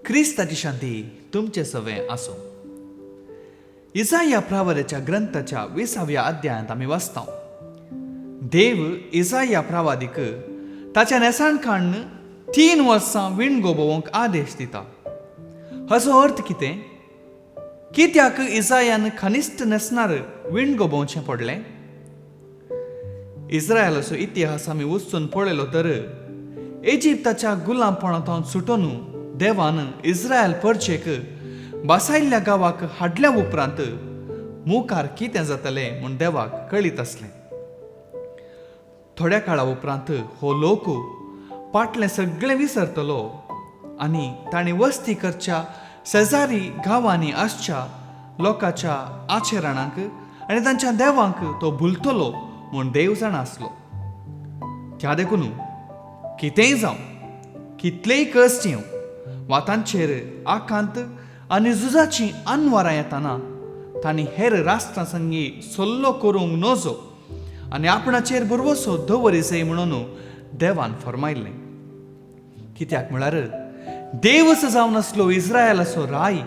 क्रिस्ताची शांती तुमचे सवें आसूं. इजाया प्रावाद्याच्या ग्रंथाच्या 20व्या अध्यायांत आमी वाचता, देव इजाया प्रावादीक ताच्या न्हेसाण काडून 3 वर्सां विणगो भोवंक आदेश दिता. हाचो अर्थ कितें? कित्याक इजायान खनिश्ट न्हेसणार विणगो भोंवचें पडलें? इस्रायलाचो इतिहास आमी वचून पळयलो तर इजिप्ताच्या गुलामपणांत सुटोवन देवान इस्रायल परचेक बसायल्ल्या गांवाक हाडल्या उपरांत मुखार कितें जातलें म्हूण देवाक कळीत आसलें. थोड्या काळा उपरांत हो लोक पाटलें सगळें विसरतलो आनी तांणी वस्ती करच्या शेजारी गांवांनी आसच्या लोकांच्या आचरणांक आनी तांच्या देवांक तो भुलतलो म्हूण देव जाणा आसलो. त्या देखून कितेंय जावं, कितलेय कश्ट येवं वा तांचेर आकांत आनी झुजाचीं अनवरां येताना तांणी हेर राष्ट्रां संगी सल्लो करूंक नजो आनी आपणाचेर भरवसो दवरी जाय म्हणून देवान फर्मायल्लें. कित्याक म्हळ्यार देवच जावन आसलो इस्रायलाचो राय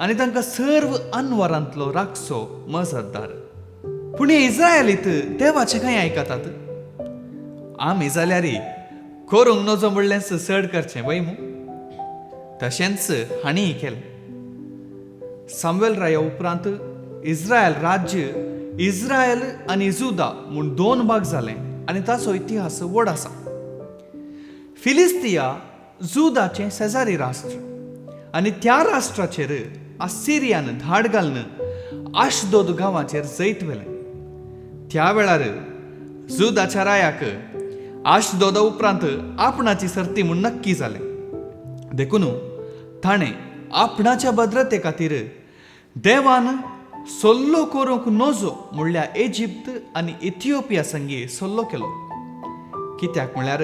आनी तांकां सर्व अनवरांतलो राखचो मजतदार. पूण हे इस्रायलीत देवाचें कांय आयकतात? आमी जाल्यार करूंक नजो म्हणलेंच चड करचें वय मू? तशेंच हांणीय केलें. सामुएल राया उपरांत इस्रायल राज्य इस्रायल आनी जुदा म्हूण 2 भाग जाले आनी ताचो इतिहास व्हड आसा. फिलिस्तिया जुदाचें शेजारी राष्ट्र आनी त्या राष्ट्राचेर असिरियान धाड घालून आशदोद गांवाचेर जैत व्हेलें. त्या वेळार जुदाच्या रायाक आशदोदा उपरांत आपणाची सर्ती म्हूण नक्की जालें. देखून ताणें आपणाच्या भद्रते खातीर देवान सल्लो करूंक नजो म्हणल्यार इजिप्त आनी इथिओपिया संगी सल्लो केलो. कित्याक म्हळ्यार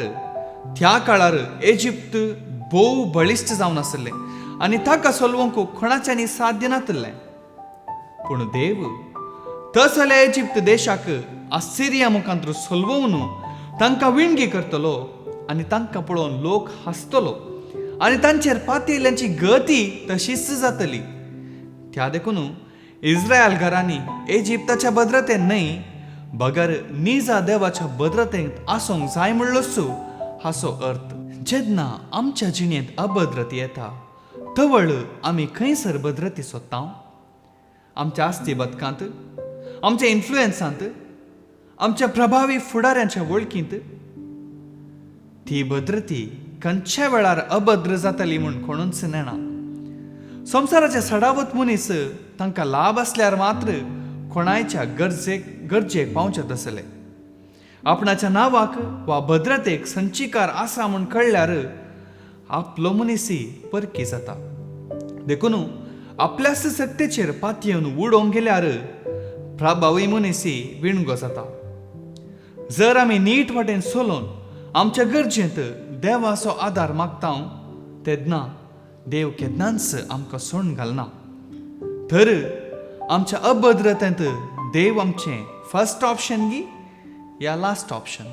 त्या काळार इजिप्त भोव बळिश्ट जावन आसलें आनी ताका सलोवंक कोणाच्यांनी साध्य नातिल्लें. पूण देव तसल्या इजिप्त देशाक आसिरिया मुखांत सलवोवन तांकां विणगी करतलो आनी तांकां पळोवन लोक हांसतलो आनी तांचेर पातयेल्ल्यांची गती तशीच जातली. त्या देखून इस्रायल घरांनी इजिप्ताच्या भद्रतेन न्हय बगर निजा देवाच्या भद्रतेंत आसूंक जाय म्हणलोच हाचो अर्थ. जेन्ना आमच्या जिणेंत अभद्रती येता तवळ आमी खंयसर भद्रती सोदता? आमच्या आस्ती बदकांत, आमच्या इन्फ्लुएन्सांत, आमच्या प्रभावी फुडाऱ्यांच्या वळखींत. ती भद्रती खंयच्या वेळार अभद्र जातली म्हूण कोणूच नेणा. संवसाराचे सडावत मनीस तांकां लाभ आसल्यार मात्र कोणायच्या गरजेक पावचे तसले. आपणाच्या नांवाक वा भद्रतेक संचीकार आसा म्हूण कळ्ळ्यार आपलो मनीसय परकी जाता. देखून आपल्याच सक्तेचेर पातयेवन उडोवंक गेल्यार प्रभावी मनीसय विणगो जाता. जर आमी नीट वाटेन चलोवन आमच्या गरजेंत देवाचो आदार मागता तेन्ना देव केन्नाच आमकां सोडून घालना. तर आमच्या अभद्रतेंत देव आमचें फर्स्ट ऑप्शन गी या लास्ट ऑप्शन?